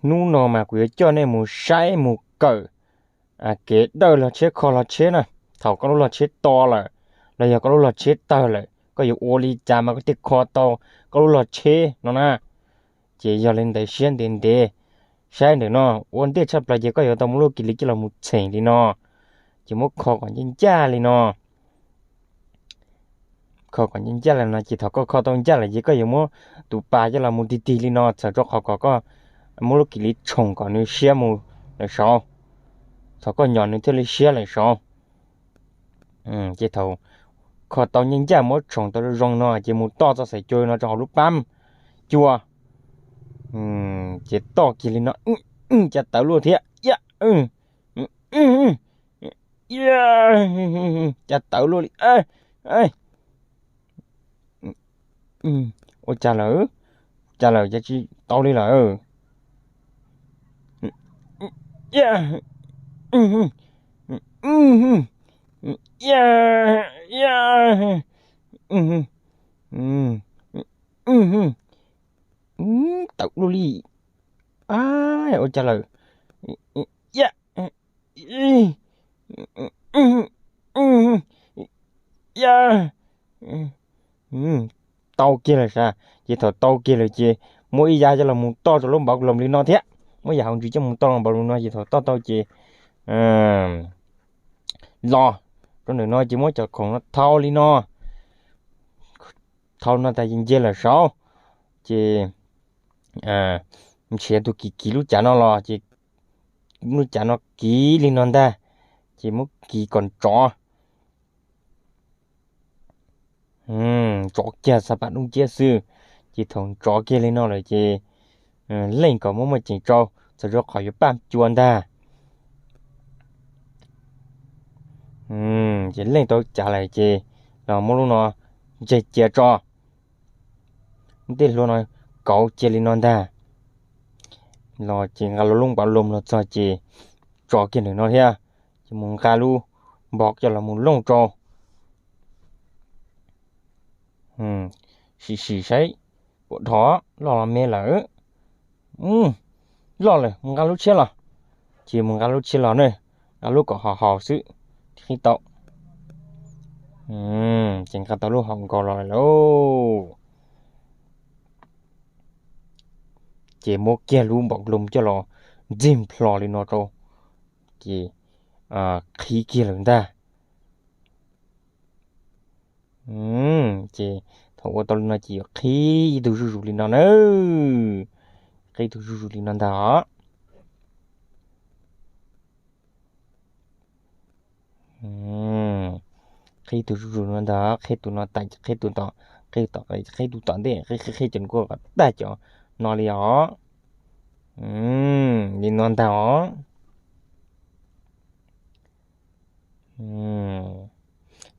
Hnub no mas kuv yuav coj nej mus saib mus kawm kev dawj log tsheb kho log tsheb na. Thaum koj lub log tsheb to lawm, los yog koj lub log tsheb tawg lawm, koj yuav ua li cas mas koj thiaj kho tau koj lub log tsheb no na. Ces yog li ntawd siab ntev ntev, saib ntawm no, ua ntej tshaj plaws ces koj yuav tau muab lub kis li coj los mus txheem li no, ces muab kho kom ncaj ncaj li no. Kho kom ncaj ncaj li no ces thaum koj kho tau ncaj lawm ces koj yuav muab tus pas coj los mus tig tig li no txhawm rau qhov kom koj muab lub kis li tshoom kom nws siab mus lawm saud. Thaum koj nyom nws thiaj li siab lawm saud. Ces thaum kho tau ncaj ncaj muab tshoom tau zoo zoo no ces mus toj txoj xaim cua no rau hauv lub pab cua. Ces toj kiag li no, cas tawv luaj thiab. Cas tawv luaj li. Ua cas lawm, cas lawm, cas tsis tau li lawm. Tawv luaj li. Ua cas lawm. Tau kiag lawm sav. Ces thaum tau kiag lawm ces muab ib yav coj los mus toj rau lub npov loos li no thiab. Muab yav hauv ntsis coj mus toj rau npov loos no ces thaum toj tau ces los rau ntawm no ces muab cov khoom no thau li no. Thau no tas ces nce lawm saud, ces nrhiav tus kiv kiv lub cav no los ces lub cav no kiv li no ntag, ces muab kiv kom nrov, nrov kiag xav pam dub nciab xwb. Ces thaum nrov kiag li no lawm ces leej kom muaj muaj ceem tso, txawm rau qhov yuav paj cua ntag. Ces leej tau cav lawm ces los muab lub no ntseg cia tso, tej hlua no kauv cia li no ntag. Los ces nqa lub npov loos los txog ces tso kiag ntawm no thiab, ces mus nqa lub npov coj los mus looj rau. Sim sim saib puas dhos loj los me lawm. Loj lawm, mus nqa lub tshiab los. Ces mus nqa lub tshiab los ne, nqa lub kom haus haus xwb thiaj qhib tau. Ces nqa tau lub haus nkaus los lauj. Ces muab kiag lub npov loos coj los ntxig nplho li no rau, ces qhib kiag lawm ntag. Ces thaum ua tau li no ces yuav qhib ib tug zuj zus li no na. Qhib ib tug zuj zus li no ntag os. Qhib tus zuj zus no ntag, qhib tus no tas, qhib tus tom, qhib tus tom ntej, qhib qhib qhib cov nkuaj kom tag cov no li os. Li no ntag os.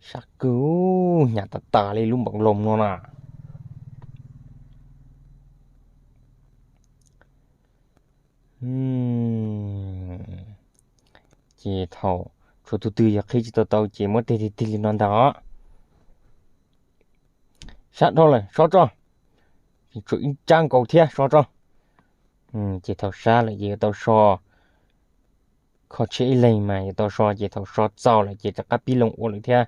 Sab kawg, hnyav tas tas li lub npoo loos no na. Ces thaum tshuav tus twg yog qhib tsis tau tau ces muab tig tig tig li no ntag os. Sab dhau lawm, so tso. Tshuav ib tsab nkaus thiab, so tso. Ces thaum sab lawm ces yuav tau so. Kho tsheb ib leeg mas yuav tau so, ces thaum so txaus lawm ces rov qab pib loo ua lawm thiab.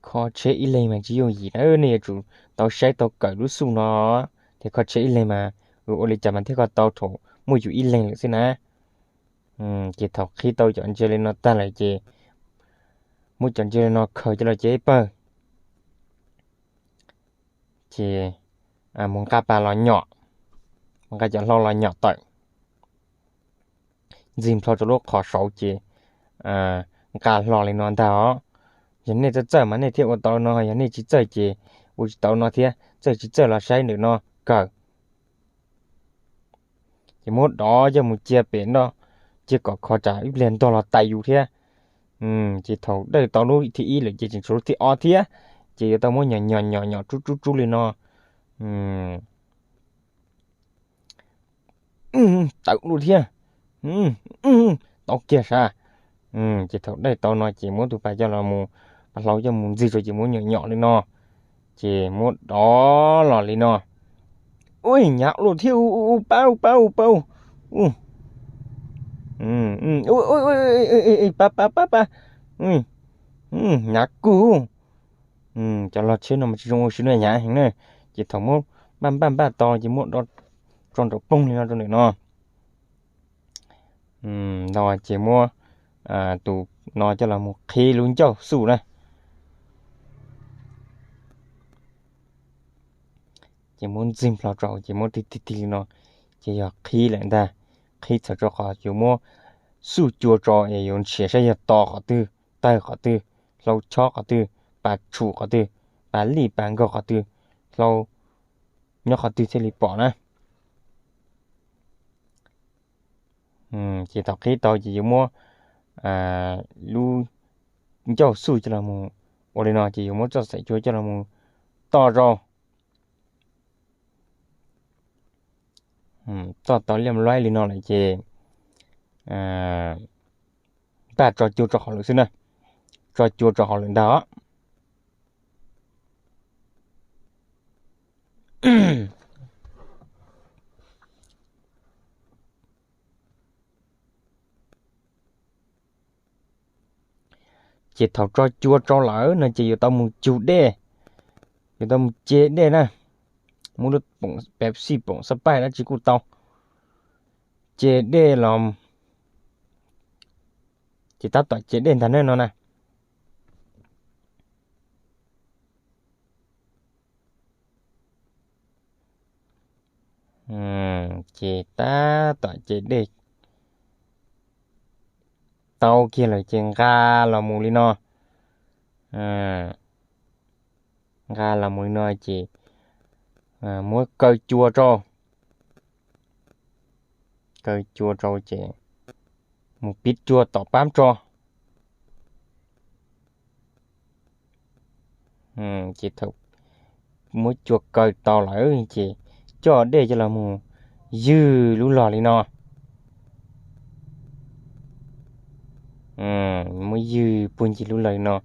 Kho tsheb ib leeg mas tsis yooj yim na, nej yuav tsum tau saib tau kawm lub xub no, thiab kho tsheb ib leeg mas ua li cas mas thiaj kho tau thaum muaj yus ib leeg lawm xwb na. Ces thaum qhib tau cov ntses li no tag lawm ces muab cov ntses li no khaws coj los cev ib pawg, ces mus nqa pas los nyom, mus nqa cov hlau los nyom tawm, ntxig nplho rau lub qhov saud ces nqa hlo li no ntag os. Yog nej txawj txawj mas nej thiaj ua tau no, yog nej tsis txawj ces ua tsis tau no thiab, txawj tsis txawj los saib ntawm no kawm. Ces muab dov coj mus cia pem no, cia kom khov tsam ib pliag ntog los tais yus thiab. Ces thaum dawj tau lub thib ib lawm ces tseem tshuav lub thib ob thiab, ces yuav tau muab nyom nyom nyom nyom rub rub rub li no. Tawv lawm thiab, tau kiag sav. Ces thaum daij tau no ces muab tus pas coj los mus, pas hlau coj mus ntxig rau ces muab nyom nyom li no, ces muab dov los li no. Ua nyav ua luaj thiab, u, u, u, pab, u, pab, u, pab, u, u, pab, pab, pab, pab, nyav kuj, cov log tsheb no mas tsis zoo ua si na, nyav heev na. Ces thaum muab npaj npaj npaj tau ces muab dov tso nraum poog li no rau ntawm no. Ces muab tus no coj los mus qhib lub ncauj xuj na. Ces muab ntxig nplho rau ces muab tig tig tig li no, ces yog qhib lawm ntag. Qhib txhawm rau qhov yuav muab xuj cua rau es yuav nrhiav saib yog to qhov twg, tawg qhov twg, hlau chob qhov twg, pas tshum qhov twg, pas lij pas nkaug qhov twg, hlau nyob qhov twg thiaj li pom na. Ces thaum qhib tau ces yuav muab lub ncauj xuj coj los mus ua li no ces yuav muab txoj xaim cua coj los mus toj rau. Toj tau liaj laib li no lawm ces npaj tso cua rau hauv lawm xwb na. Tso cua rau hauv lawm ntag os. Ces thaum tso cua rau lawm no ces yuav tau mus cug dej, yuav tau mus ce dej na. Muab lub poom Pepsi, poom xab paib dab tsi kuj tau, ce dej los, ces tab tom ce dej ntag ne no na. Ces tab tom ce dej tau kiag lawm ces nqa los mus li no. Nqa los mus li no ces muab kaw cua rau. Kaw cua rau ces mus pib cua tom pab tso. Ces thaum muab cua kaw tau lawm ces coj dej coj los mus ywg lub log li no. Muab ywg puag ncig lub log li no.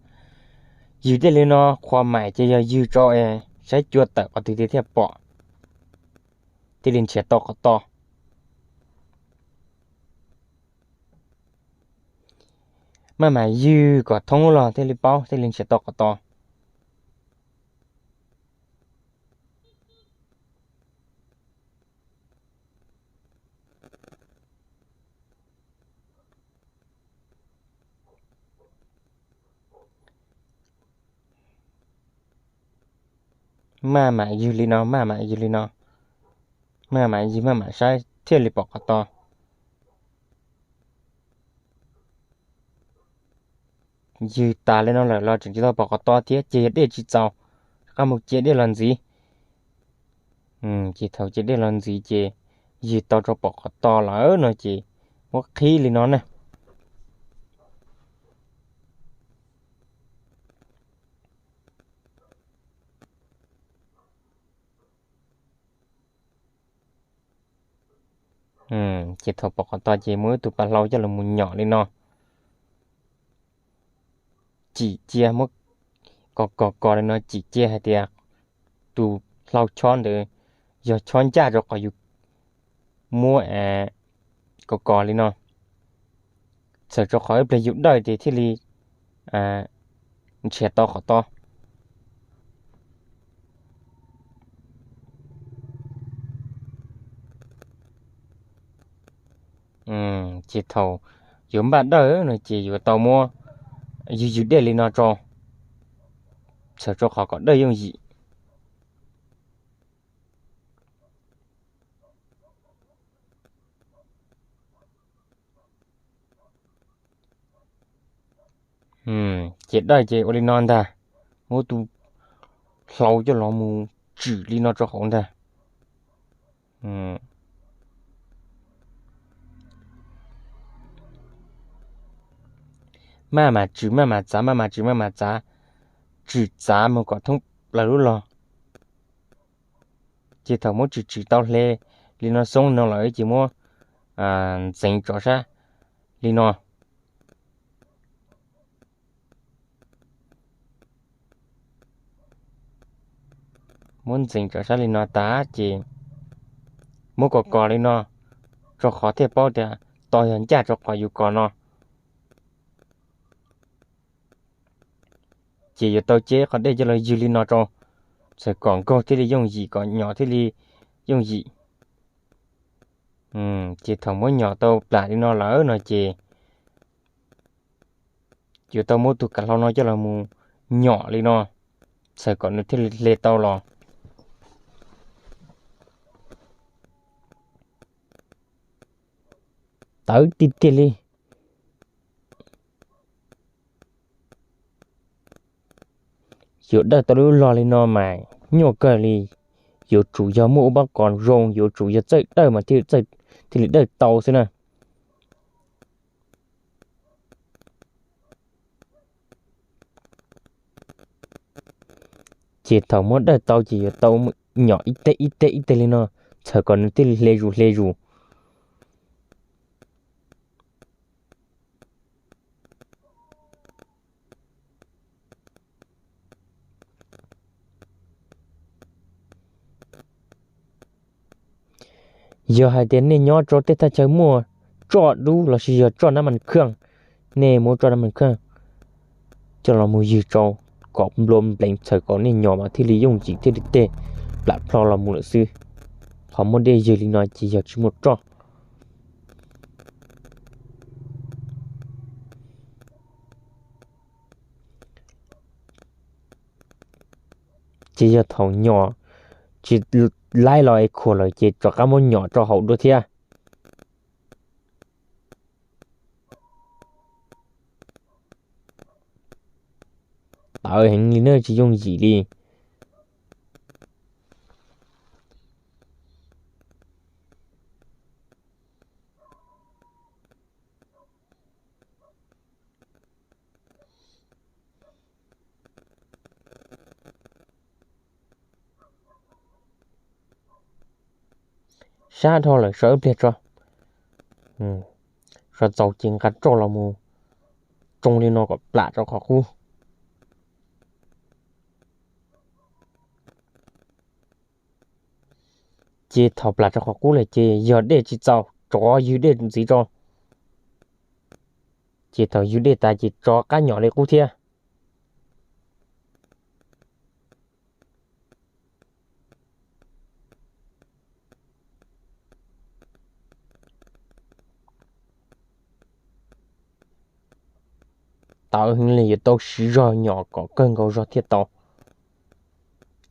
Ywg dej li no qhuas maim ces yog ywg tso es saib cua tawm qhov twg tiag thiaj pom, thiaj li nrhiav tau qhov to. Maj mam ywg kom thoob lub log thiaj li paub, thiaj li nrhiav tau qhov to. Maj mam ywg li no, maj mam ywg li no, maj mam ywg maj mam saib thiaj li pom qhov to. Ywg tas li no lawm los tseem tsis tau pom qhov to thiab ces yog dej tsis txaus, rov qab mus ce dej los ntxiv. Ces thaum ce dej los ntxiv ces ywg tau rau pom qhov to lawm no ces muab qhib li no na. Ces thaum pom qhov to ces muab ib tug pas hlau coj los mus nyom li no. Cim cia, muab kos kos kos li no cim cia hais tias tus hlau chob ntawd yog chob ncaj rau qhov yus muab kos kos li no, txhawm rau qhov ib pliag yus dawj ces thiaj li nrhiav tau qhov to. Ces thaum yuav npaj dawj no ces yuav tau muab ywg ywg dej li no tso, txhawm rau qhov kom dawj yooj yim. Ces dawj ces ua li no ntag, muab tus hlau coj los mus tswm li no rau hauv ntag. Maj mam tswm maj mam txav, maj mam tswm maj mam txav, tswm txav mus kom thoob plaws lub log. Ces thaum muab tswm tswm tau hle li no xoob no lawm ces muab ntxeev tso sab li no. Muab ntxeev rau sab li no tas ces muab kos kos li no, rau qhov thiaj paub tias to yog ncaj rau qhov yus kos no. Ces yuav tau ceb qhov dej coj los ywg li no rau, txhawm kom nkaug thiaj li yooj yim, kom nyom thiaj li yooj yim. Ces thaum muab nyom tau plam li no lawm no ces yuav tau muab tus kav hlau no coj los mus nyom li no, txhawm kom nws thiaj li hle tau los. Tawv tiag tiag li. Yuav dawj tau lub log li no mas nyuaj kawg li. Yuav tsum yog muaj ua pob kos zoo, yuav tsum yog txawj dawj mas thiaj li dawj tau xwb na. Ces thaum muab dawj tau ces yuav tau nyom ib teg ib teg ib teg li no, txhawm kom nws thiaj li hle zus hle zus. Yog hais tias nej nyob rau tej thaj chaw muaj tsoj dub los sis yog tsoj nab mas khaj, nej muab tsoj nab mas khaj coj los mus ywg rau kom nplua npleev, txhawm kom nej nyom mas thiaj li yooj yim thiaj li tej plam plho los mus lawm xwb. Qhov muab dej ywg li no ces yog tsis muaj tsoj. Ces yog thaum nyom tsis laib los es khuam lawm ces rov qab muab nyom rau hauv dua thiab. Tawv heev li na, tsis yooj yim li. Sab dhau lawm, so ib pliag tso. So txaus ces nqa roj los mus tsoo li no kom plam rau qhov qub. Ces thaum plam rau qhov qub lawm ces yog dej tsis txaus rov ywg dej ntxiv tso. Ces thaum ywg dej tas ces rov qab nyom li qub thiab. Tawv heev li, yuav tau siv zog nyom kom kawg nkaus zog thiaj tau.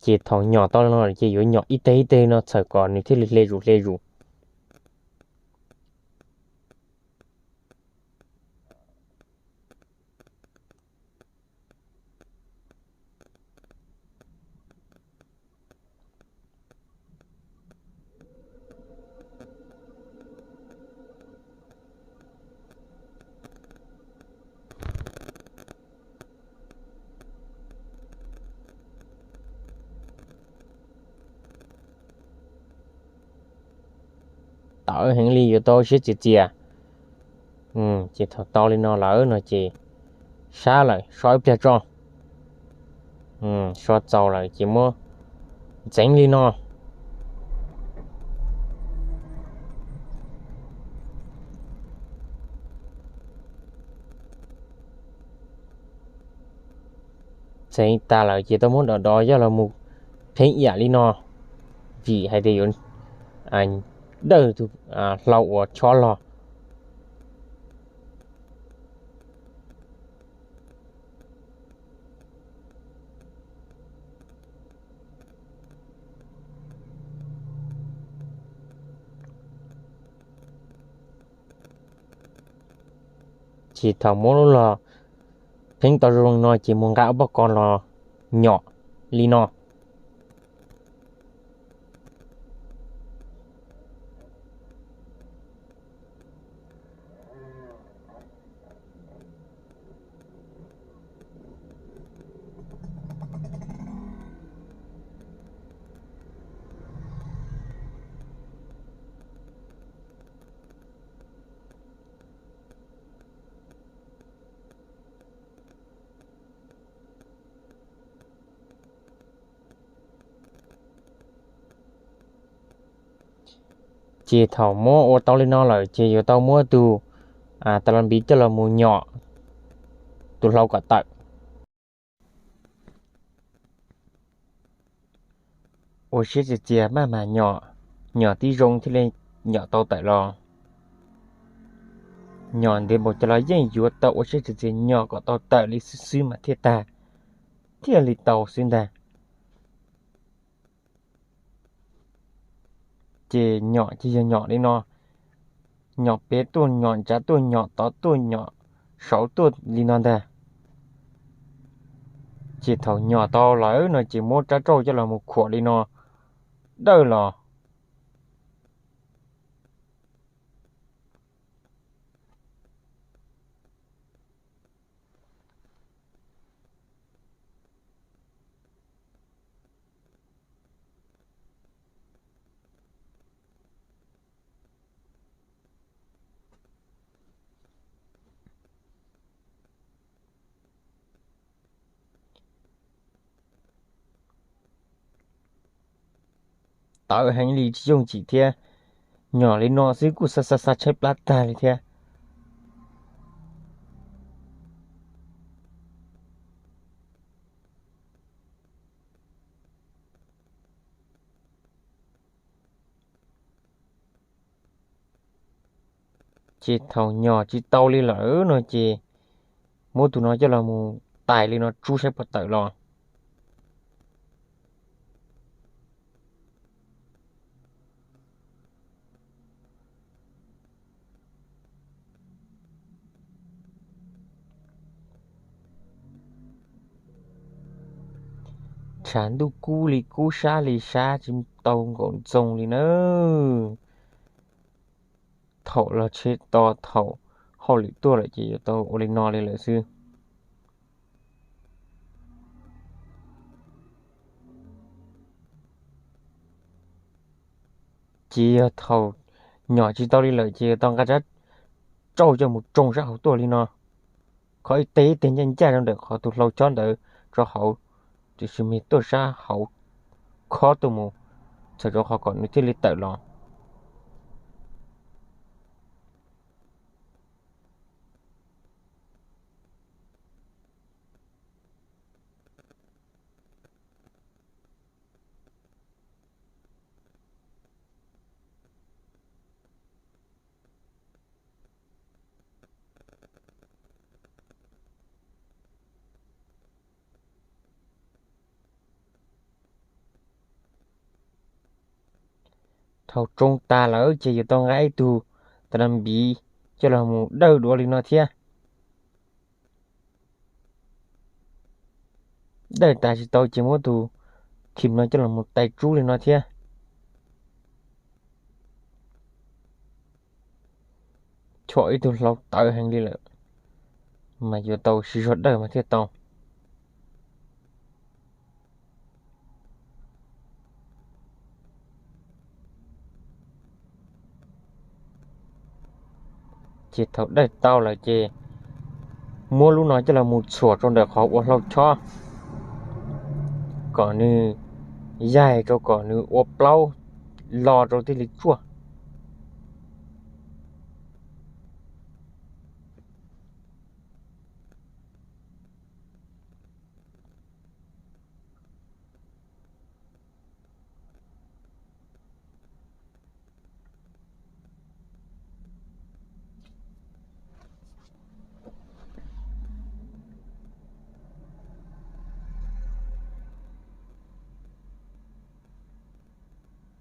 Ces thaum nyom tau no ces yuav nyom ib teg ib teg no txhawm kom nws thiaj li hle zus hle zus. Tawv heev li, yuav tau siab txias txias. Ces thaum tau li no lawm no ces sab lawm, so ib pliag tso. So txaus lawm ces muab ntxeev li no. Ntxeev tas lawm ces tau muab dov dov coj los mus pheeb ib yam li no, vim hais tias yuav dawj tus hlau uas chob log. Ces thaum muab lub log pheeb tau zoo no ces mus nqa ob pob kos los nyom li no. Ces thaum muab ua tau li no lawm ces yuav tau muab tus tas las npiv coj los mus nyom tus hlau kom tawm. Ua siab txias txias maj mam nyom, nyom tib zoo thiaj li nyom tau tawm los. Nyom ntev npaum cas los yeej yuav tau ua siab txias txias nyom kom tau tawm li xwb xwb mas thiaj tag, thiaj li tau xwb ntag. Ces nyom ces yog nyom li no, nyom pem tuaj nyom ntsav tuaj nyom tod tuaj nyom saud tuaj li no ntag. Ces thaum nyom tau lawm no ces muab rab rauj coj los mus khuam li no dawj los. Tawv heev li tsis yooj yim thiab, nyom li no xwb kuj xa xa xa tshaib plab tag li thiab. Ces thaum nyom tsis tau li lawm no ces muab tus no coj los mus tais li no tsub saib puas tawm los. Tshav ntuj kub li kub sab li sab tsis tau nkaum ntxoo li na. Thaum los tsheb to thaum hauj lwm tuaj lawm ces yuav tau ua li no li lawm xwb. Ces yog thaum nyom tsis tau li lawm ces yuav tau nqa rab rauj coj mus tsoo sab hauv tuaj li no. Khob ib teg ib teg ncaj ncaj rau ntawm qhov tus hlau chob ntawd rau hauv, tiam sis mas tuaj sab hauv khob tuaj mus txhawm rau qhov kom nws thiaj li tawm los. Thaum tsoo tas lawm ces yuav tau nqa ib tug tas las npiv coj los mus dawj dua li no thiab. Dawj tas tsis tau ces muab tus khim no coj los mus tais tsub li no thiab. Chom ib tug hlau tawv heev li lawm mas yuav tau siv zog dawj mas thiaj tau. Ces thaum dawj tau lawm ces muab lub no coj los mus txhuam rau ntawm qhov ua hlau chob kom nws yaig rau kom nws ua plaub lo rau thiaj li tsuaj.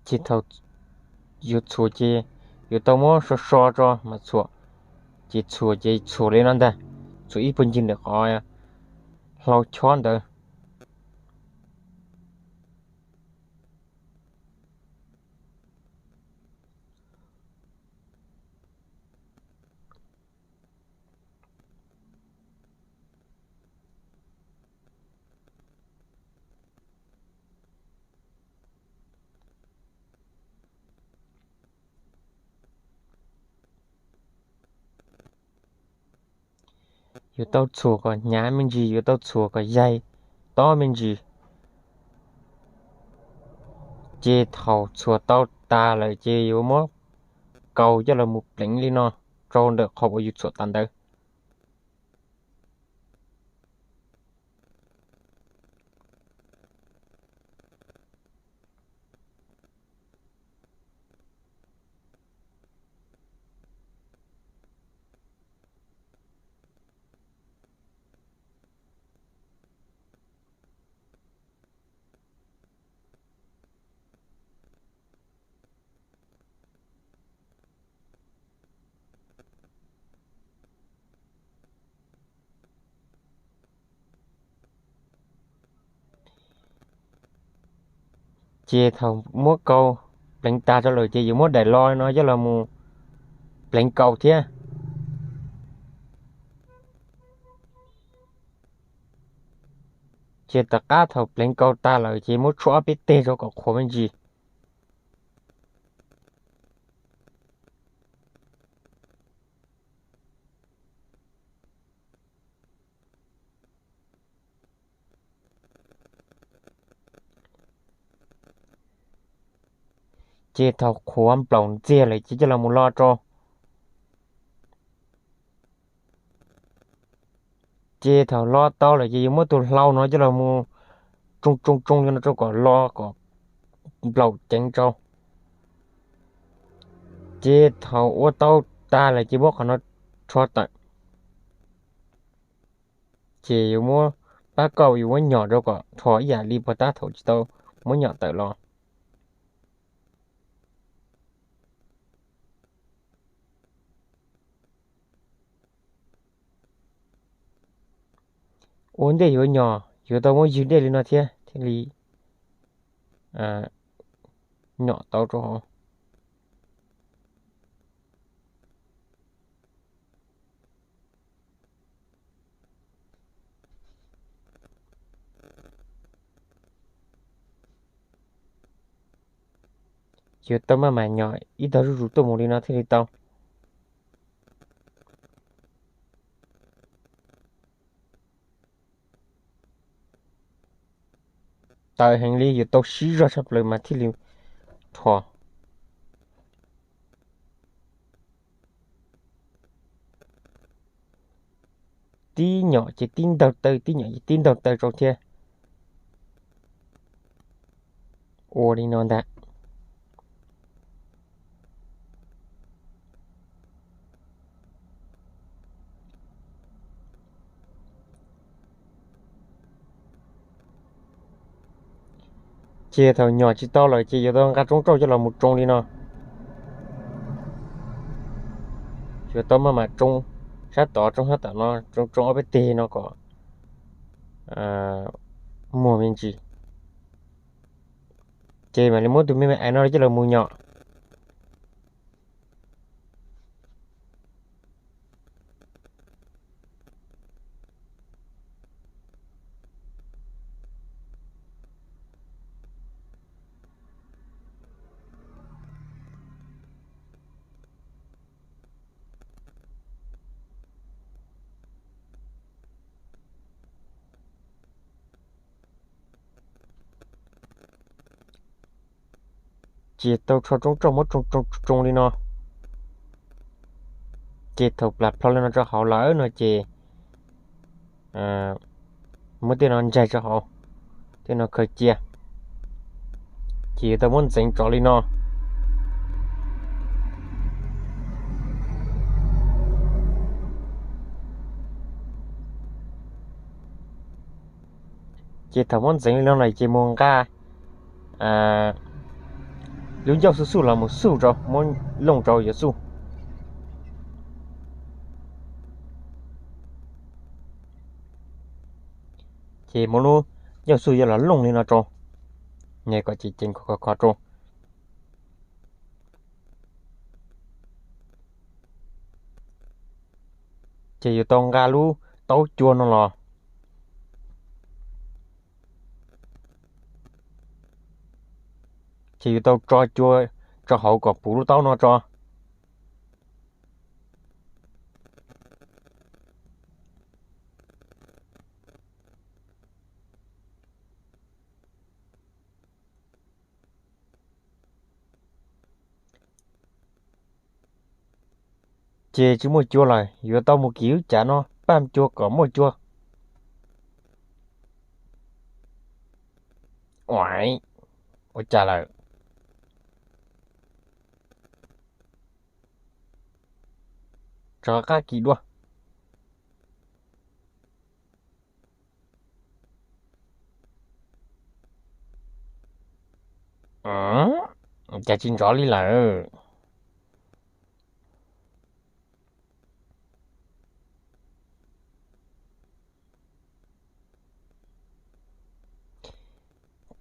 Ces thaum yuav txhuam ces yuav tau muab so so tso mas txhuam. Ces txhuam ces txhuam li no ntag, txhuam ib puag ncig ntawm qhov hlau chob ntawd. Yuav tau txhuam kom hnyav me ntsis, yuav tau txhuam kom yaig tob me ntsis. Ces thaum txhuam tau tas lawm ces yuav muab kaus coj los mus pleev li no rau ntawm qhov uas yus txhuam tas ntawd. Ces thaum muab kaus pleev tas rau lawm ces yuav muab daim lo no coj los mus pleev kaus thiab. Ces tom qab thaum pleev kaus tas lawm ces muab tshuaj ob peb teg rau kom qhuav me ntsis. Ces thaum qhuav nplaum ntxiag lawm ces coj los mus lo rau. Ces thaum lo tau lawm ces yuav muab tus hlau no coj los mus tsoo tsoo tsoo li no rau kom lo kom nplaum ceev rau. Ces thaum ua tau tas lawm ces muab qhov no rho tawm. Ces yuav muab pab kauj yuav muab nyom rau kom rho ib yam li puag ta thaum tsis tau muab nyom tawm los. Ua ntej yuav nyom yuav tau muab ywg dej li no thiab thiaj li nyom tau rau hauv. Yuav tau maj mam nyom ib tog zuj zus tuaj mus li no thiaj li tau. Tawv heev li, yuav tau sib zog tshaj plaws mas thiaj li rho. Tib nyom ces tib ntaug taw, tib nyom ces tib ntaug taw rau thiab. Ua li no ntag. Ces thaum nyom tsis tau lawm ces yuav tau nqa tsoob rauj coj los mus tsoo li no. Yuav tau maj mam tsoo sab tod tsoo sab tom no, tsoo tsoo ob peb teg no kom muag me ntsis. Ces mam li muab tus me me ais no coj los mus nyom. Ces tau rho tsoob rauj muab tsoo tsoo tsoo li no. Ces thaum plam plho li no rau hauv lawm no ces muab tej no ntsaig rau hauv, tej no khaws cia. Ces yuav tau muab ntxeev tsov li no. Ces thaum muab ntxeev li no lawm ces mus nqa lub ncauj xuj xuj los mus xuj rau, muab looj rau yuav xuj. Ces muab lub ncauj xuj yuav los looj li no rau, kom ceev ceev khov khov rau. Ces yuav tau nqa lub taub cua no los. Ces yuav tau tso cua rau hauv kom puv lub taub no tso. Ces tsis muaj cua lawm, yuav tau mus kis lub cav no paj cua kom muaj cua. Uav, ua cas lawm? Rov qab kis dua. Cas tsis nrov li lawm?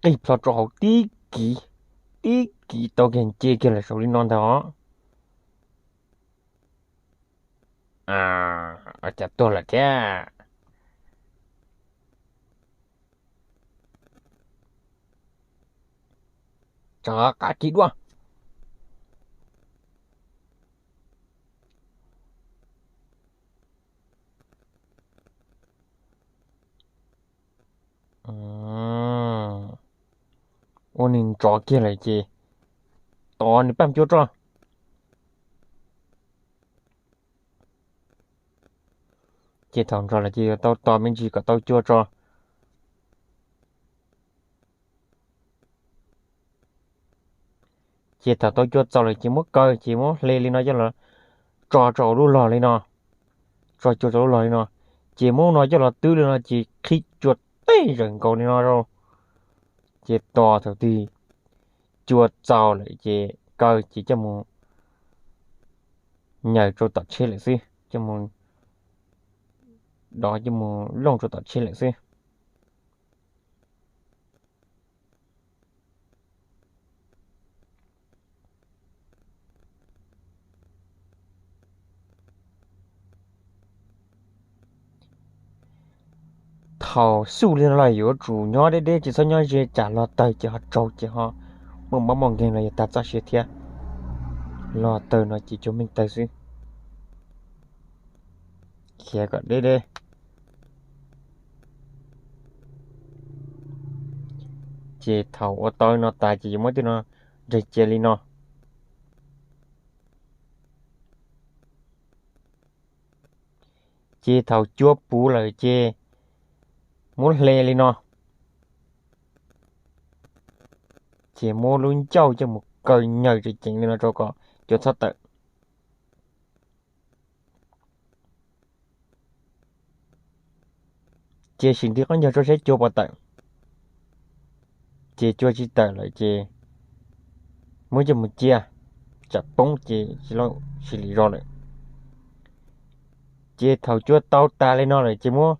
Qij plho rau hauv tib kiv, tib kiv tau kiag nce kiag lawm saum li no ntag os. Cas tuag lawm thiab. Rov qab kis dua. Ua nws nrov kiag lawm ces tos nws paj cua tso. Ces thaum nrov lawm ces yuav tau tos me ntsis kom tau cua tso. Ces thaum tau cua txaus lawm ces muab kaw, ces muab hle li no coj los tso rau hauv lub log li no. Tso cua rau lub log li no, ces muab no coj los twb li no ces qhib cua teb zawm nkaus li no rau. Ces tos thaum twg cua txaus lawm ces kaw ces coj mus nyaws rau tom tsheb lawm xwb, coj mus dov coj mus looj rau tom tsheb lawm xwb. Thaum xub li no los yuav tsum nyob deb deb, tsis txhob nyob ze, tsam los tawg ces ho tsaug ces ho muaj mob muaj nkeeg los yog tag txoj sia thiab. Los tawg no ces cuag meej tawg xwb. Khiav kom deb deb. Ces thaum ua tau li no tas ces yuav muab tej no nres cia li no. Ces thaum cua puv lawm ces muab hle li no, ces muab lub ncauj coj mus kaw nyaws tseem ceev li no rau kom cua txhob tawm. Ces sim nrig qab ncaug tso saib cua puas tawm. Ces cua tsis tawm lawm ces muab coj mus cia, tsam poob ces tsis lim zog lawm. Ces thaum cua tau tas li no lawm ces muab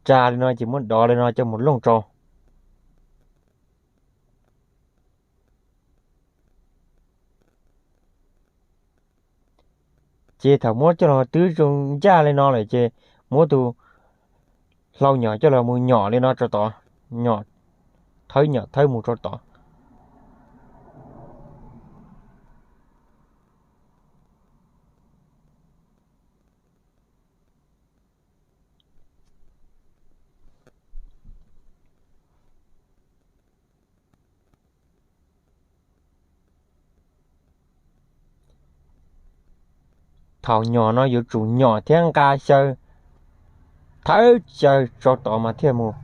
tsa li no ces muab dov li no coj mus looj rau. Ces thaum muab coj los twb zoo ncaj li no lawm ces muab tus hlau nyom coj los mus nyom li no rau tod, nyom thawb nyom thawb mus rau tod. Thaum nyom no yuav tsum nyom thiab nqa xyaw, thawb xyaw rau tod mas thiaj mus.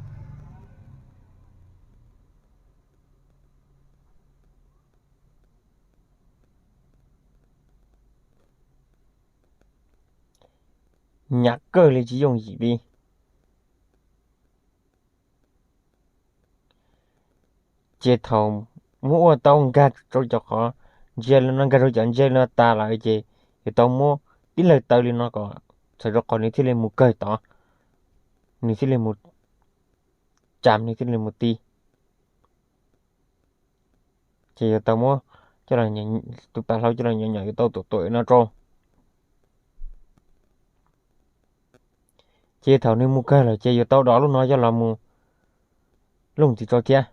Nyam kawg li tsis yooj yim li. Ces thaum muab ua tau nkag rau cov qhov ntsia li no, nkag rau cov ntsia li no tas lawm ces yuav tau muab tib lawg taw li no kom txhawm rau qhov nws thiaj li mus kawg tod, nws thiaj li mus tsam, nws thiaj li mus ti. Ces yuav tau muab coj los, tus pas hlau coj los nyom nyom yuav tau tuam tuam no rau. Ces thaum nws mus kawg lawm ces yuav tau dov lub no coj los mus looj ntxiv rau thiab.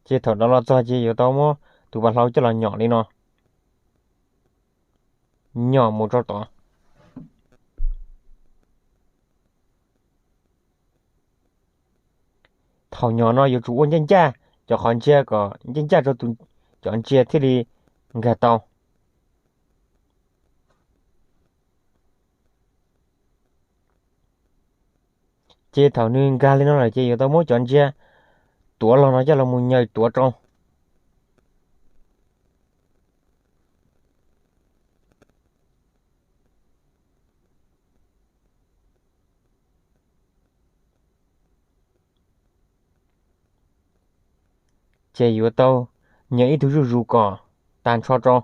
Ces thaum dov los txog ces yuav tau muab tus pas hlau coj los nyom li no, nyom mus rau tod. Thaum nyom no yuav tsum ua ncaj ncaj cov qhov ntsia kom ncaj ncaj rau tus, cov ntsia thiaj li nkag tau. Ces thaum nws nkag li no lawm ces yuav tau muab cov ntsia tuav los no coj los mus nyaws tuav rau. Ces yuav tau nyaws ib tug zuj zus kom tag nrho rau.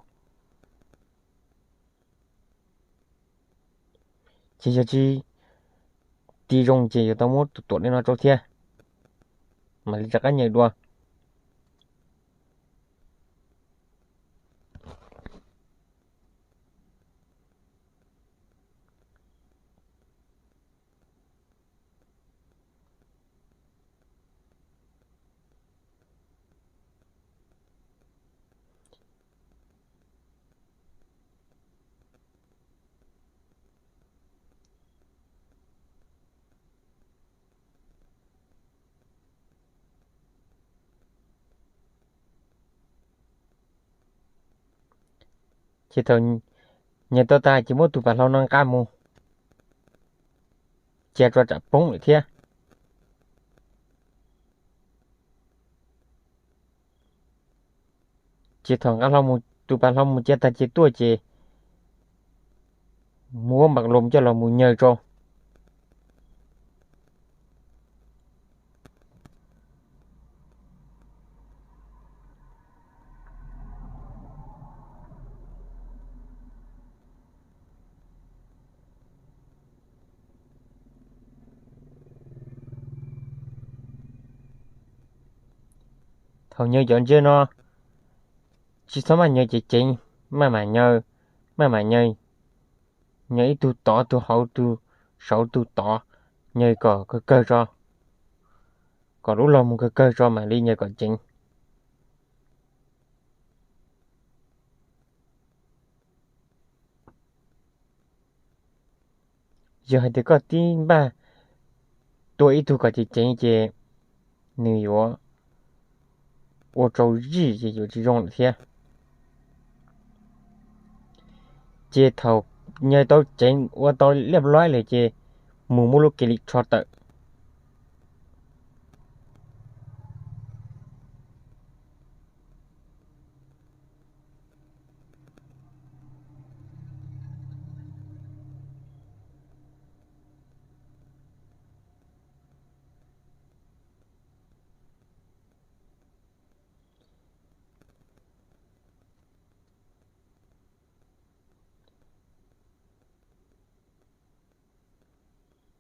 Ces yog tsis ti zoo ces yuav tau muab tus tuam li no rau thiab, mam li rov qab nyaws dua. Ces thaum nyaws tau tas ces muab tus pas hlau no nqa mus cia rau tsam poob lawm thiab. Ces thaum nqa tus pas hlau mus cia tag ces tuaj ces muab npas loos coj los mus nyaws rau. Thaum nyaws cov ntsia no, tsis txhob maj nyaws ceev ceev, maj mam nyaws, maj mam nyaws. Nyaws ib tug tod tug hauv tug saud tug tod, nyaws kom kawg kawg tso, kom lub los mus kawg kawg tso mam li nyaws kom ceev. Yog hais tias koj tib npaj tua ib tug kom ceev ceev ces nws yuav ua rau zij ces yuav tsis zoo lawm thiab. Ces thaum nyaws tau ceev ua tau liab loib lawm ces mus muab lub kiav lim tsho tawm.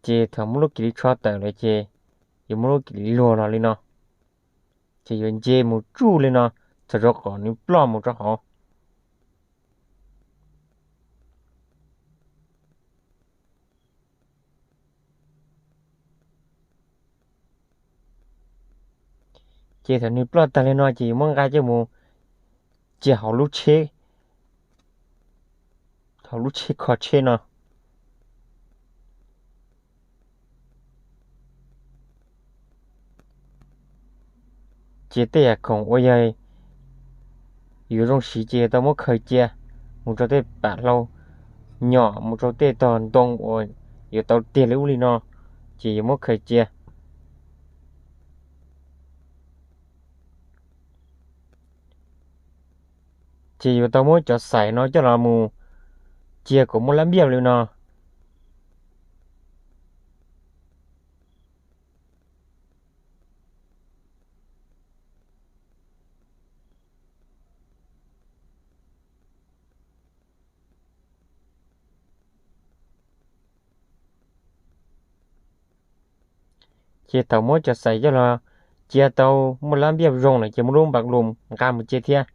Ces thaum muab lub kiav lim tsho tawm lawm ces yuav muab lub kiav lim luag los li no, ces yuav nce mus tsuj li no, txhawm rau kom nws ploj mus rau hauv. Ces thaum nws ploj tag li no ces yuav muab nqa coj mus cia hauv lub tsheb, hauv lub tsheb kho tsheb no. Ces tej yam khoom uas yog yuav zoo siv ces yuav tau muab khaws cia mus rau tej pam hlau nyom, mus rau tej tog ntoo uas yuav tau tiag li ub li no, ces yuav muab khaws cia. Ces yuav tau muab cov xais no coj los mus cia kom muaj lab npiab li no. Ces thaum muab cov xais coj los cia tau muaj lab npiab zoo lawm ces muab lub npas lus nqa mus cia thiab.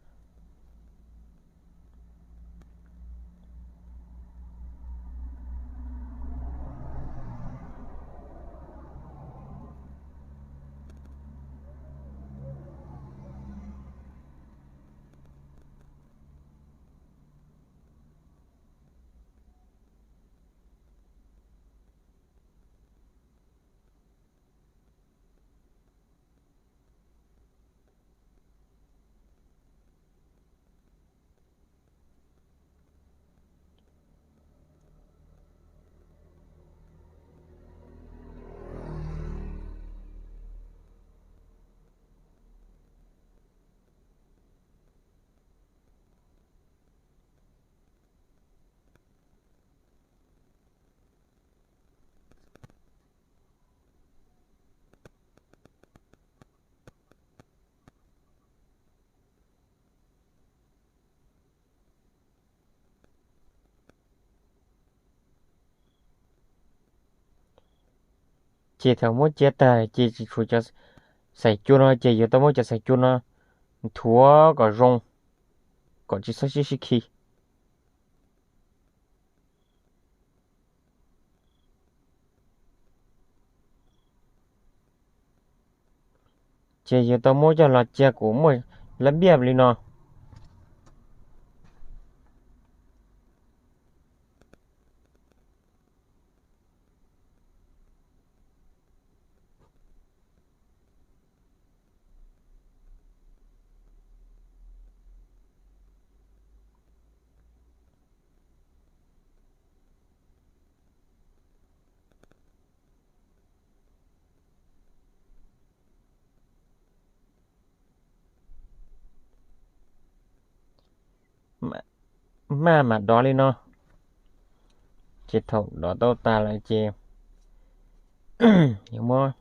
Ces thaum muab cia tag ces tsis tshuav cov xaim cua no ces yuav tau muab cov xaim cua no nthuav kom zoo, kom tsis txhob sib sib khi. Ces yuav tau muab coj los cia kom muaj lab npiaj li no. Maj mam dov li no. Ces thaum dov tau tas lawm ces yuav muab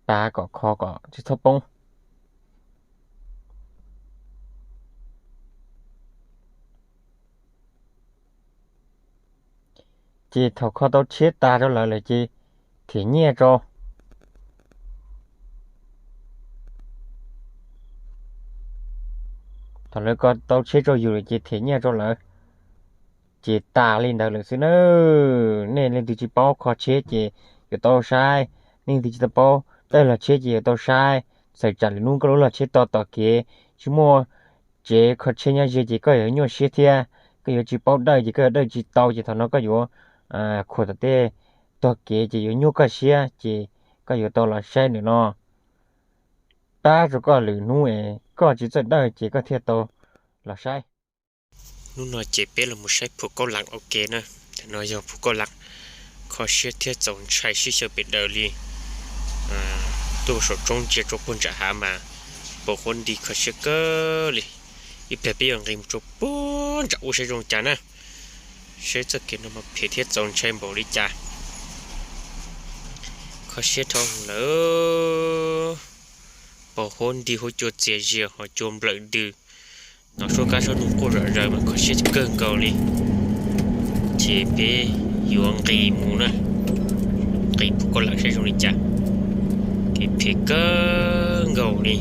pav kom kho kom tsis txhob poob. Ces thaum kho tau tshiab tas rau lawv lawm ces them nyiaj rau. Thaum lawv kho tau tshiab rau yus lawm ces them nyiaj rau lawv. Ces tas li ntawd lawm xwb na. Nej leej twg tsis paub kho tshiab ces yuav tau saib, nej leej twg tsis tau paub dawj los tshiab ces yuav tau saib. Txawm tsam lwm hnub koj lub los tshiab to tom kev tsis muaj tsev kho tshiab nyob ze ces koj yuav nyuaj siab thiab. Koj yuav tsis paub dawj ces koj yuav dawj tsis tau ces thaum no koj yuav khuam tom tej tog kev ces yuav nyuaj koj siab ces koj yuav tau los saib ntawm no. Pab rau koj lwm hnub es koj tsis txawj dawj ces koj thiaj tau los saib. Hnub no ces peb los mus saib Phu Kauj Lam ua ke na. Tam no yog Phu Kauj Lam kho siab thiab txaus ntshai sib xyaw pes daws li. Tuaj saum roob ntsia rau puag ntsam hav mas pos huab nti kho siab kawg li. Ib pliag peb yuav nqis mus rau puag ntsam ub saib zoo cas na. Saib txoj kev no mas phem thiab txaus ntshai npaum li cas. Kho siab dhau lawm. Pos huab nti huab cua txias zias ho cua nplawm ntws. Hnov suab kab suab noog quaj zom zaws mas kho siab kawg nkaus li. Ces peb yuav nqis mus na, nqis Phu Kauj Lam saib zoo li cas. Kev phem kawg nkaus li.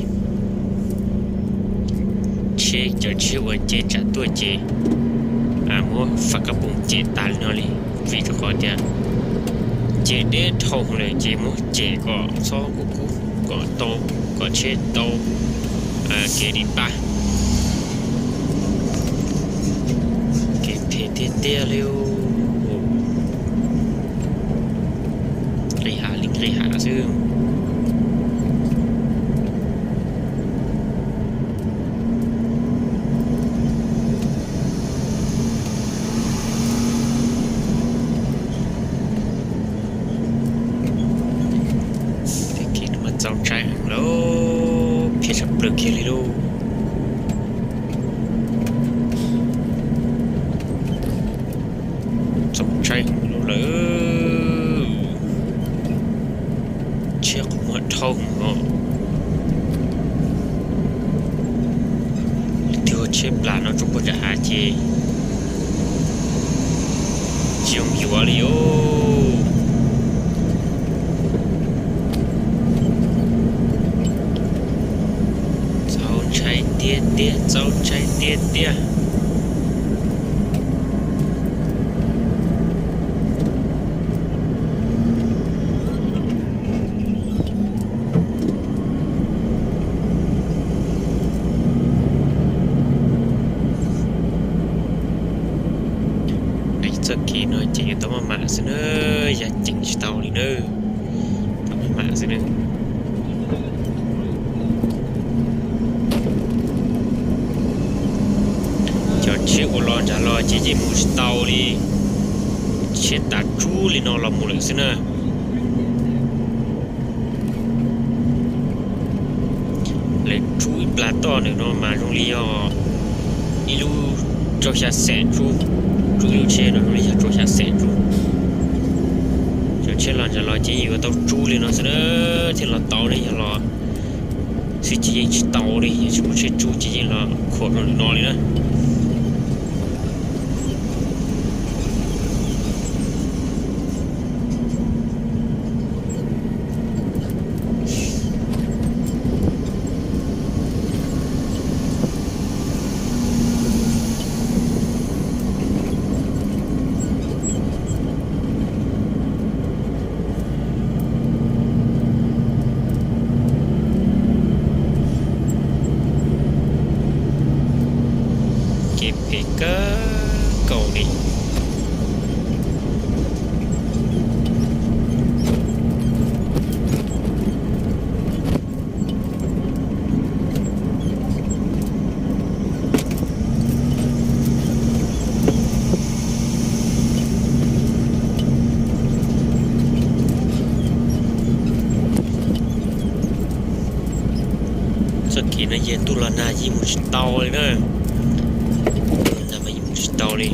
Tsheb cov tsheb uas nce tsam tuaj ces muab fam kab poom cem tas li no li, vim rau qhov tias nce deb dhau lawm ces muab cem kom txhob kub kub, kom tau, kom tsheb tau kev dim pab. Kev phem tiag tiag li. Nqis hav li nqis hav xwb. Kev no mas txaus ntshai heev lauj, phem tshaj plaws kiag li lauj. Txaus ntshai heev lauj lawm. Tsheb qhov muag dhau heev os. Leej twg ua tsheb plam no rau puag nram hav ces tsis zoo yuav li os. Txaus ntshai tiag tiag, txaus ntshai tiag tiag. Nqis txoj kev no ces yuav tau maj mam xwb na, yam ceev tsis tau li na, tau maj mam xwb na. Cov tsheb ua los nram los ces yeej mus tsis tau li, tsheb tav tsub li no los mus lawm xwb na. Lawv tsub ib plag toj ntawm no mas zoo li yog ib lub rau xya xees tsub, tsub ib lub tsheb no zoo li yog rau xya xees tsub. Cov tsheb los nram los ces yuav tau tsub li no xwb na thiaj los tau ne, yog los xwb ces yeej tsis tau li, yog tsis muaj tsheb tsub ces yeej los khuam rau ntawm no li na. kawg nkaus li. Txoj kev no yog ntuj los nag yeej mus tsis tau li na. Nag mas yeej mus tsis tau li.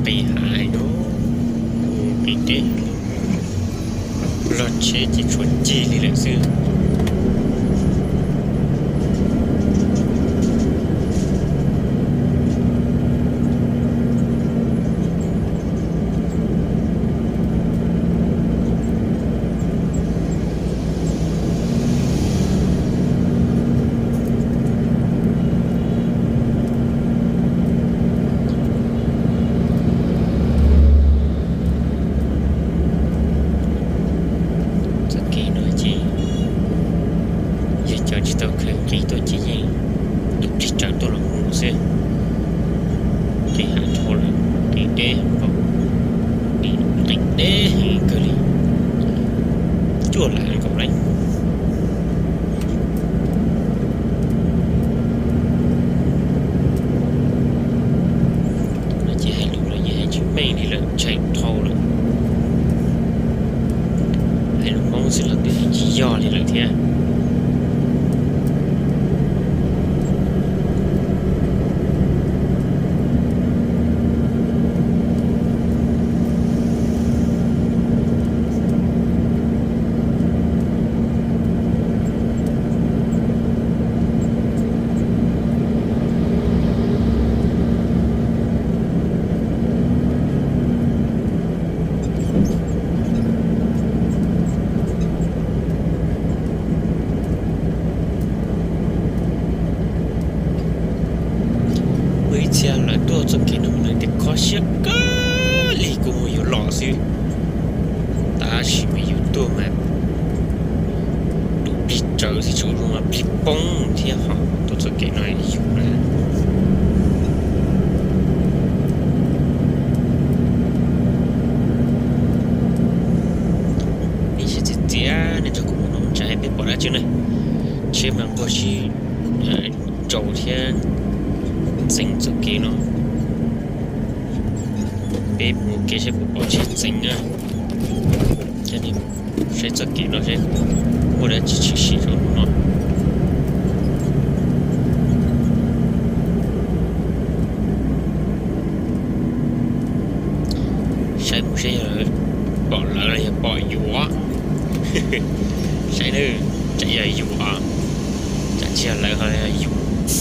Qis hav no, qis deb, log tsheb ces tshuav cig li lawm xwb. Txoj kev no ces yog cov tsis tau khaws nqi tuaj ces yeej tus plig tsawv tuaj los mus xwb. Qis hav dhau lawm, qis deb, qis deb heev kawg li, cuaj lam nkaus lawm. No ces hais lus los yeej hais tsis meej li lawm, ntshai dhau lawm. Hais lus Hmoob xwb los twb tsis yog li lawm thiab. Muaj ib txhia lawv tuaj txoj kev no lawv tias kho siab kawg li, kuv mus yuav los xwb. Tab sis mas yus tuaj mas tus plig tsawv xwb tsis ua zoo mas plig poob thiab ho tuaj txoj kev no yus na. Nej saib txias txias nej nrog kuv mus no mus tsa peb pom dab tsi na. Tsheb mas nquag sib ntsau thiab ntxeev txoj kev no. Peb mus kev saib puas pom tsheb ntxeev na. Coj nej saib txoj kev no seb muaj dab tsi tshwm sim rau hnub no. Saib mus seb yog pom lawv los yog pom yus. Saib na, tsam yog yus, tsam tsis yog lawv ho yog yus.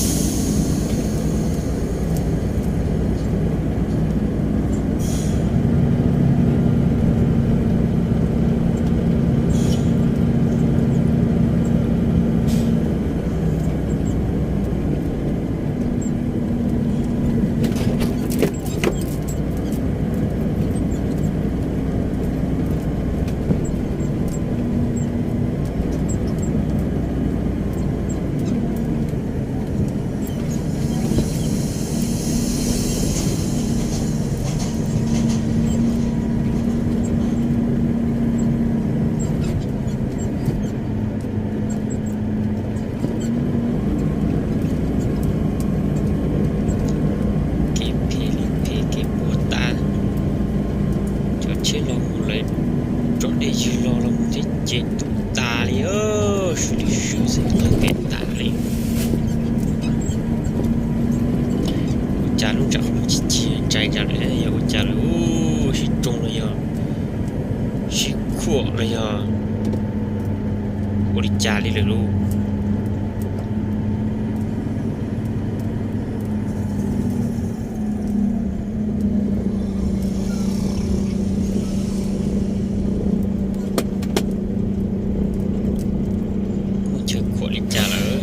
Kev phem li phem kev puas tas, cov tsheb los mus lawv tso dej ywg los los mus thiab ces tus tas li, swb li swb xwb, nyob pem tas li. Ua cas lub ntsam qhov muag ci ci ntsais ntsas lawm, yog ua cas lawm, sib tsoo los yog sib khuam los yog ua li cas li lawm lauj. Li cas lawm?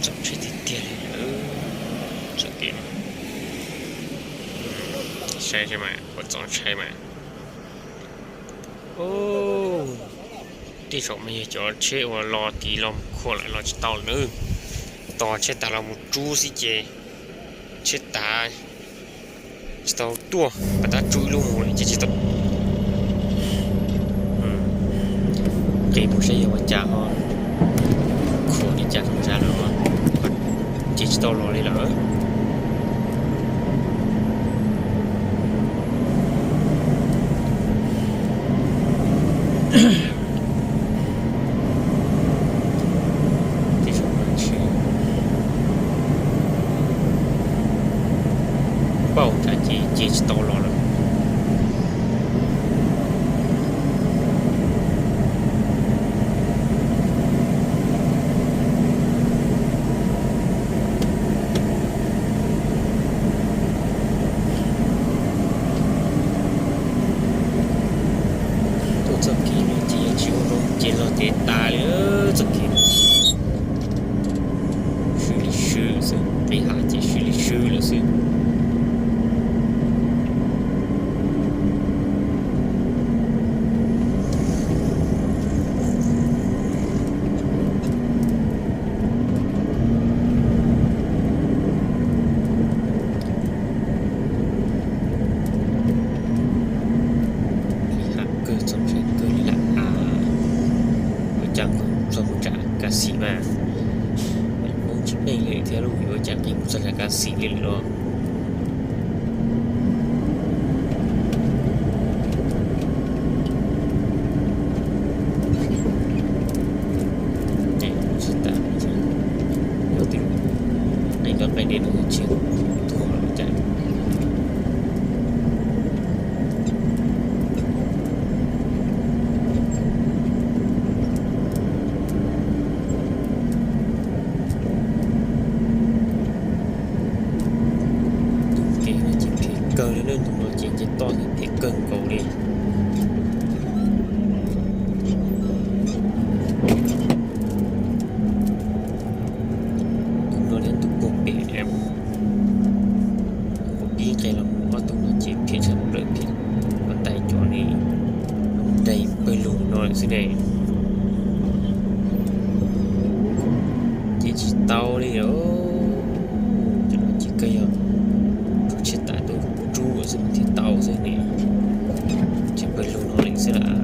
Txaus ntshai tiag tiag li lawm. Txoj kev no, saib mas, ua txaus ntshai mas. Tej zaum mas yog cov tsheb uas los tid los mus khuam lawm los tsis tau lawm na. Tos tsheb tav los mus rub xwb ces tsheb tav tsis tau tuaj, pas tab rub ib lub mus lawm ces tsis tau. Qis mus saib yog ua cas ho khuam li cas rau ntawd lawm, ces tsis tau los li lawm. Npauj ntshav ces ces tsis tau los lawm. Tuaj txoj kev no ces yog tsis ua zoo ces los ces tas li txoj kev. Swb li swb xwb, qis hav ces swb li swb lawm xwb. Qis hav kawg, txaus ntshai kawg li lawm. Ua cas txog mus tsam kav xim mas Hmoob tsis meej li thiab lauj, yuav ua cas qis mus txog tsam kav xim li lawm los. Tsis tas, qis nrog qis dej no tsis tuag cas. Tus kev no ces phem kawg li na, tus no ces nce toj thiab phem kawg nkaus li. Tus no yog tus puag pem, tus pib nqes los mus, ob tug no ces phem tshaj plaws, phem ua ntais cov ne, nqes pawg lug no lawm xwb ne. Ces tsis tau li os. Cov no ces kawg yog rub tsheb tav tuaj rub xwb thiaj tau xwb ne. Ces pawg lug no lawm xwb lawm.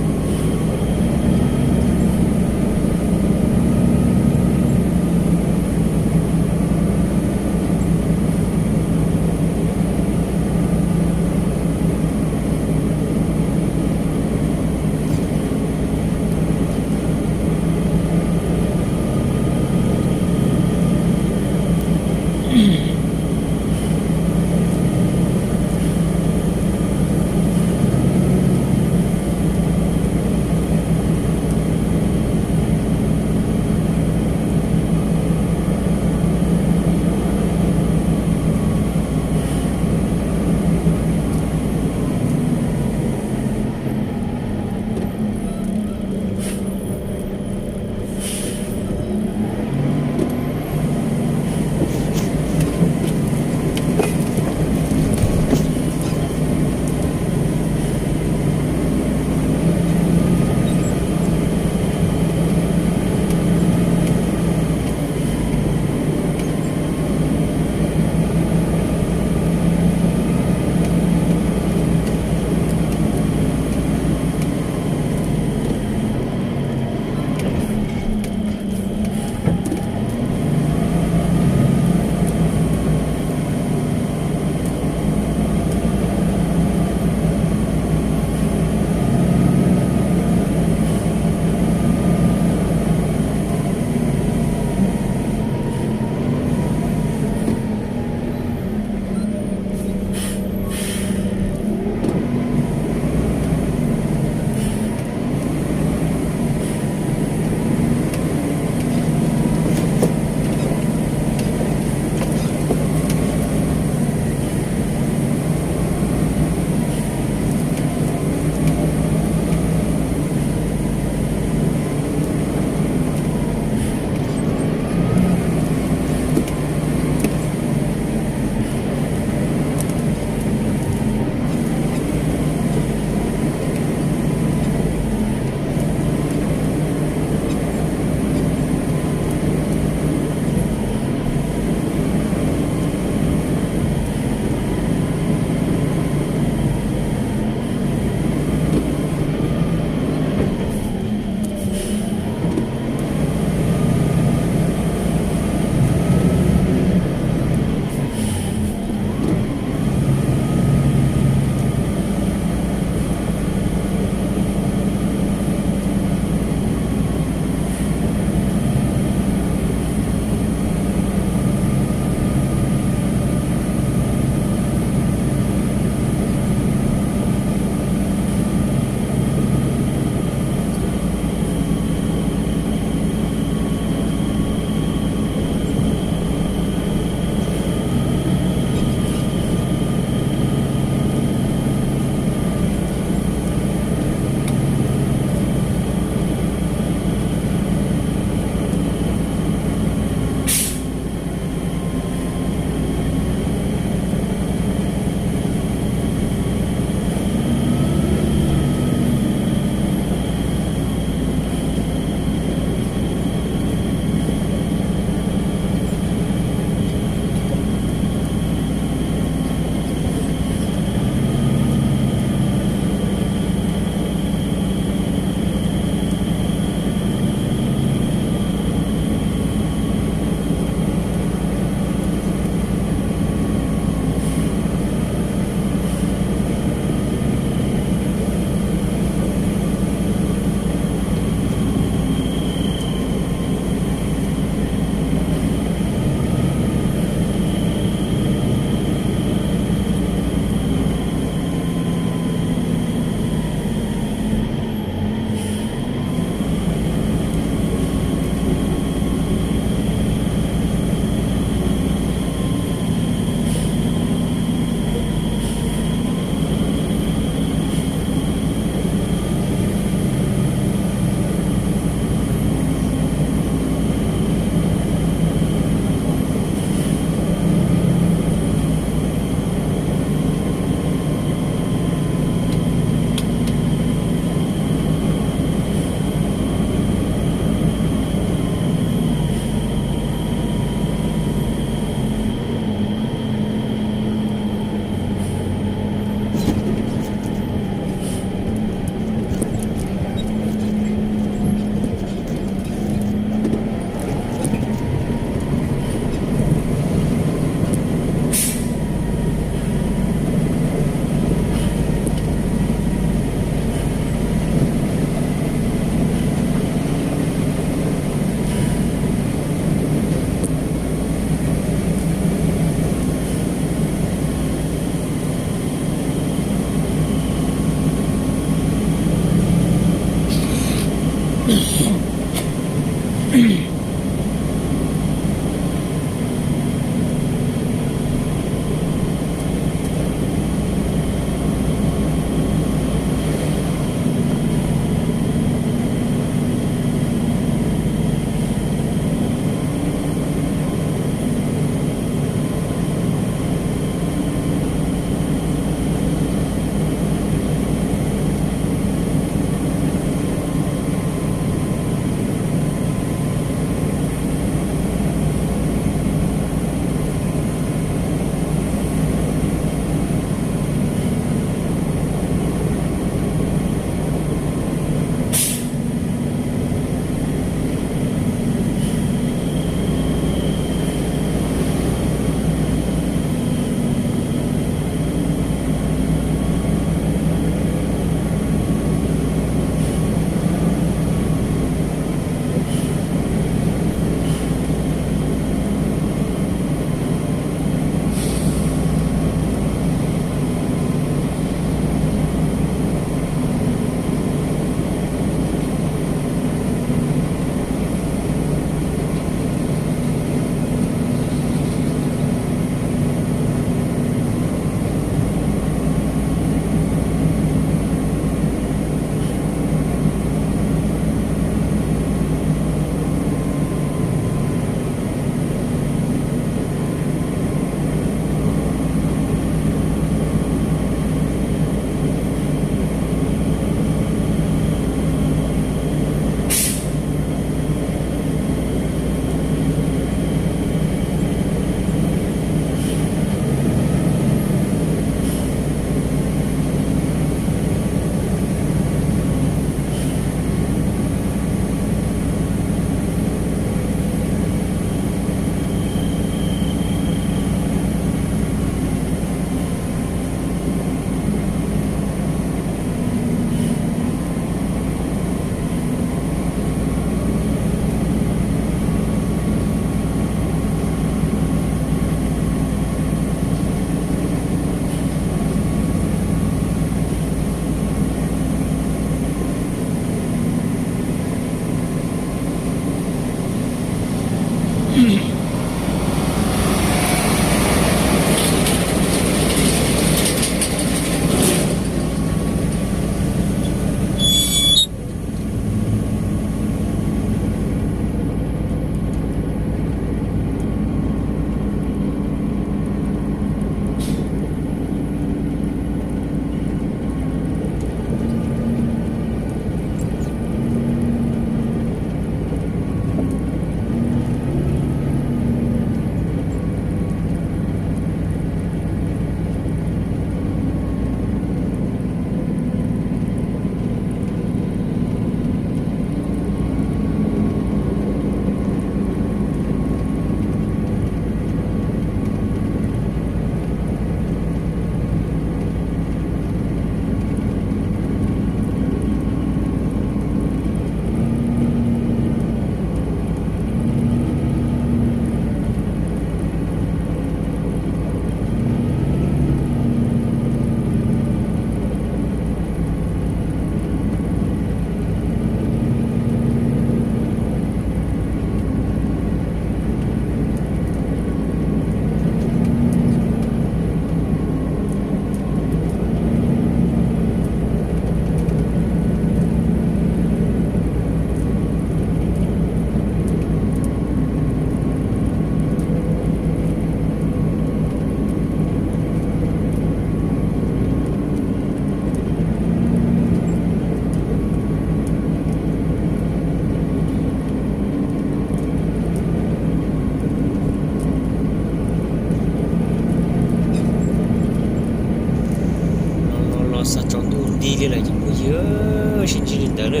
Los los los xa tsaus ntuj nti li lawm ces phooj ywg, sib ntsib li ntawd na.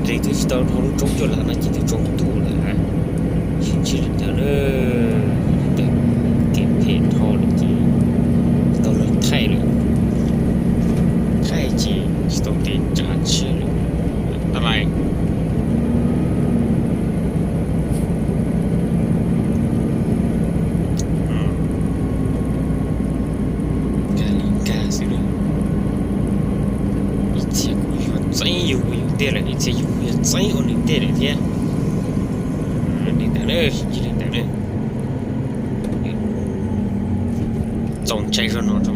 Nqis twb tsis tau dhau lub roob cuaj lam no ces twb tsaus ntuj lawm. Sib ntsib li ntawd na. Ntawm kev phem dhau lawm ces tsis tau luag thaij lawm. Thaij ces tsis tau kev tsa tshiab lawm. Tab lais. Nkag li nkag xwb na. Ib txhia kuv yuav txeeb yus kuv yus tiag lawm, ib Thiab yus kuj yuav txeeb ua nws tej lawm thiab. Li ntawd na, li ntawd na. Txaus ntshai zog no.